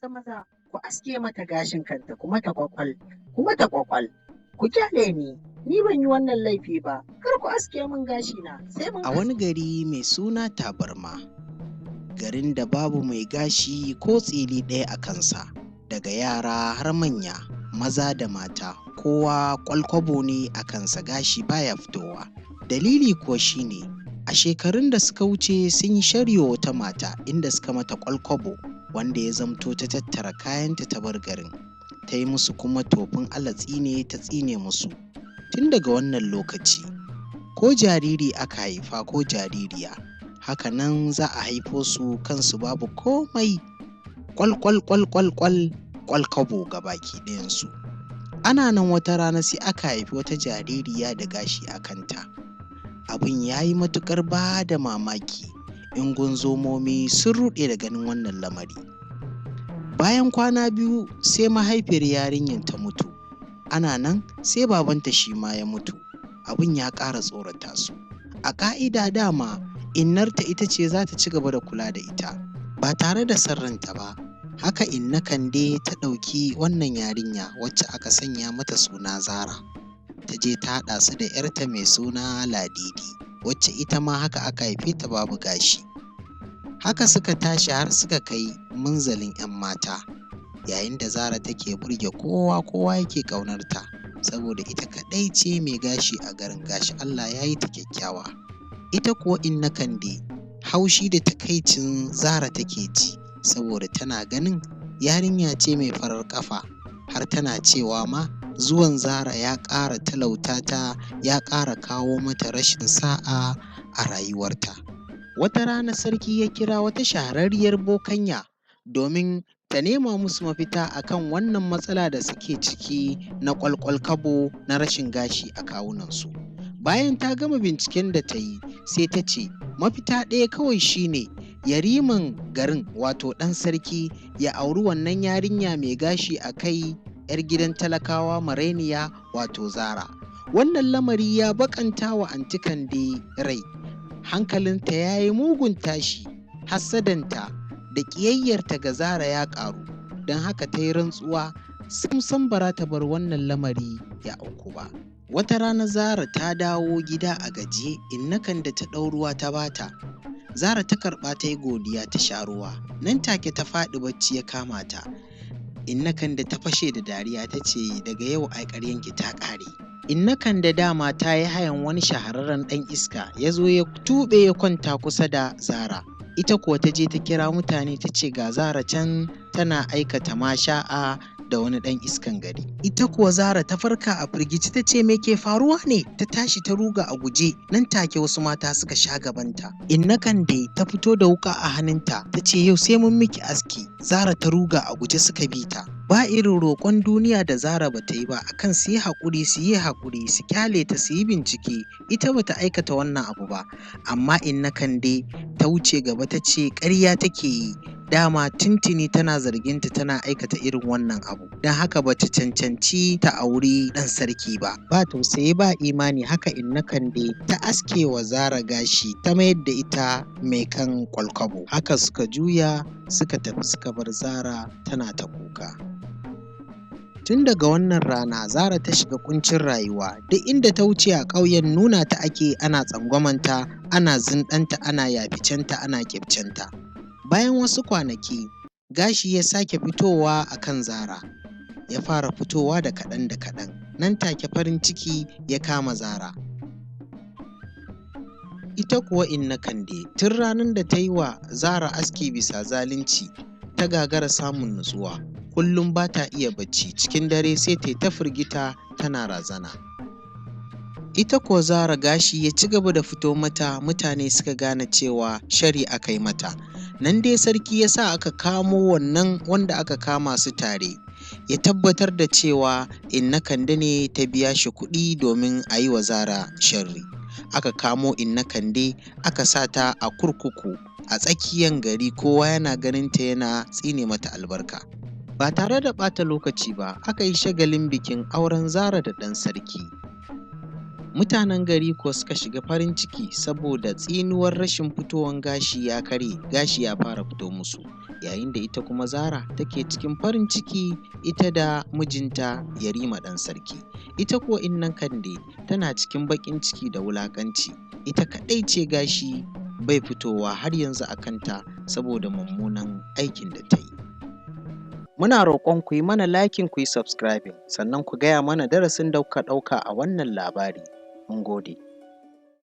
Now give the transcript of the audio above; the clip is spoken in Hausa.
Maza maza ku aske mata gashin kanta ku mata kwakwal, ku mata kwakwal. Ku kyale ni, ni ban yi wannan laifi ba, kar ku aske min gashina sai mun A wani gari mai suna Tabarma, garin da babu mai gashi ko tsili ɗaya a kansa, daga yara har manya, maza da mata, kowa kwalkwabo ne a kansa gashi baya fitowa. Dalili kuwa shine a shekarun da suka wuce sun yi sharri wa wata mata inda suka mata kwalkwabo wanda ya zamto ta tattara kayanta ta bar garin, ta yi musu kuma tofin Allah-tsine ta tsine musu. Tun daga wannan lokaci, ko jariri aka haifa ko jaririya, haka nan za a haifo su kansu babu komai kwal kwal kwal kwal kwalkwabo gabaki ɗayansu. Ana nan wata rana sai aka haifi wata jaririya da gashi a kanta. Abin ya yi matuƙar ba da mamaki, ungozomomi sun ruɗe da ganin wannan lamari. Bayan kwana biyu sai mahaifiyar yarinyar ta mutu, ana nan sai babanta shi ma ya mutu, abin ya ƙara tsorata su. A ƙa'ida dama innarta ita ce za ta ci gaba da kula da ita ba tare da son ranta ba. Haka inna Kande ta ɗauki wannan yarinya wacce aka sanya mata suna Zara, ta je ta haɗa su da ‘yarta mai suna Ladidi, wacce ita ma haka aka haife ta babu gashi. Haka suka tashi har suka kai munzalin ‘yan mata, yayin da Zara take burge kowa, kowa yake ƙaunarta, saboda ita kaɗai ce mai gashi a garin, gashi Allah ya yi ta kyakkyawa. Ita kuwa inna Kande haushi da takaicin Zara take ji, saboda tana ganin yarinya ce mai farar ƙafa, har tana cewa ma zuwan Zara ya ƙara talauta ta, ya ƙara kawo mata rashin sa'a a rayuwarta. Wata rana sarki ya kira wata shahararriyar bokanya domin ta nema musu mafita a kan wannan matsala da suke ciki na ƙwalƙwalkabo na rashin gashi a kawunansu. Bayan ta gama binciken da ta yi, sai ta ce mafita ɗaya kawai shi ne yariman garin wato ɗan sarki ya auri wannan yarinya mai gashi a kai 'yar gidan talakawa marainiya wato Zara. Wannan lamari ya baƙanta wa Anty Kande rai, hankalinta ya yi mugun tashi, hassadanta da ƙiyayyarta ga Zara ya ƙaru, don haka ta yi rantsuwa sam-sam ba za ta bar wannan lamari ya auku ba. Wata rana Zara ta dawo gida a gajiye, inna Kande ta ɗau ruwa ta ba ta. Zara ta karɓa ta yi godiya ta sha ruwa, nan take ta faɗi bacci ya kama ta. Inna Kande ta fashe da dariya ta ce daga yau ai ƙaryanki ta ƙare. Inna Kande dama ta yi hayan wani shahararren ɗan iska ya zo ya tuɓe ya kwanta kusa da Zara. Ita kuwa ta je ta kira mutane ta ce ga Zara can tana aikata masha'a da wani ɗan iskan gari. Ita kuwa Zara ta farka a firgice ta ce me ke faruwa ne? Ta tashi ta ruga a guje, nan take wasu mata suka sha gabanta. Inna Kande ta fito da wuƙa a hannunta ta ce yau sai mun miki aski. Zara ta ruga a guje suka bi ta. Ba irin roƙon duniya da Zara ba ta yi ba akan su yi haƙuri su yi haƙuri su kyale ta su yi bincike, ita ba ta aikata wannan abu ba. Amma Inna Kande ta wuce gaba ta ce ƙarya take yi, dama tuntuni tana zarginta tana aikata irin wannan abu, don haka ba ta cancanci ta auri ɗan sarki ba. Ba tausayi ba imani haka Inna Kande ta aske wa Zara gashi ta mayar da ita mai kan kwalkwabo. Haka suka juya suka tafi suka bar Zara tana ta kuka. Tun daga wannan rana Zara ta shiga ƙuncin rayuwa, duk inda ta wuce a ƙauyen nuna ta ake ana tsangwamanta, ana zinɗanta, ana yaficenta, ana ƙyabcenta. Bayan wasu kwanaki, gashi ya sake fitowa a kan Zara, ya fara fitowa da kaɗan da kaɗan, nan take farin ciki ya kama Zara. Ita kuwa Inna Kande tun ranar da ta yi wa Zara aski bisa zalunci, ta gagara samun nutsuwa, kullum ba ta iya bacci, cikin dare sai ta yi ta firgita tana razana. Ita kuwa Zara gashi ya ci gaba da fito mata, mutane suka gane cewa sharri aka yi mata. Nan dai sarki ya sa aka kamo wannan wanda aka kama su tare, ya tabbatar da cewa Inna Kande ne ta biya shi kuɗi domin a yi wa Zara sharri. Aka kamo Inna Kande aka sa ta a kurkuku a tsakiyan gari kowa yana ganinta yana tsine mata albarka. Ba tare da ɓata lokaci ba aka yi shagalin bikin auren Zara da ɗan sarki. Mutanen gari kuwa suka shiga farin ciki saboda tsinuwar rashin fitowan gashi ya karye, gashi ya fara fito musu. Yayin da ita kuma Zara take cikin farin ciki ita da mijinta Yarima ɗan sarki. Ita kuwa innan Kande tana cikin baƙin ciki da wulaƙanci, ita kaɗai ce gashi bai fitowa har yanzu a kanta saboda mummunan aikin da ta yi. Muna roƙon ku yi mana liking ku yi subscribing sannan ku gaya mana darasin da kuka ɗauka a wannan labari. Mun gode.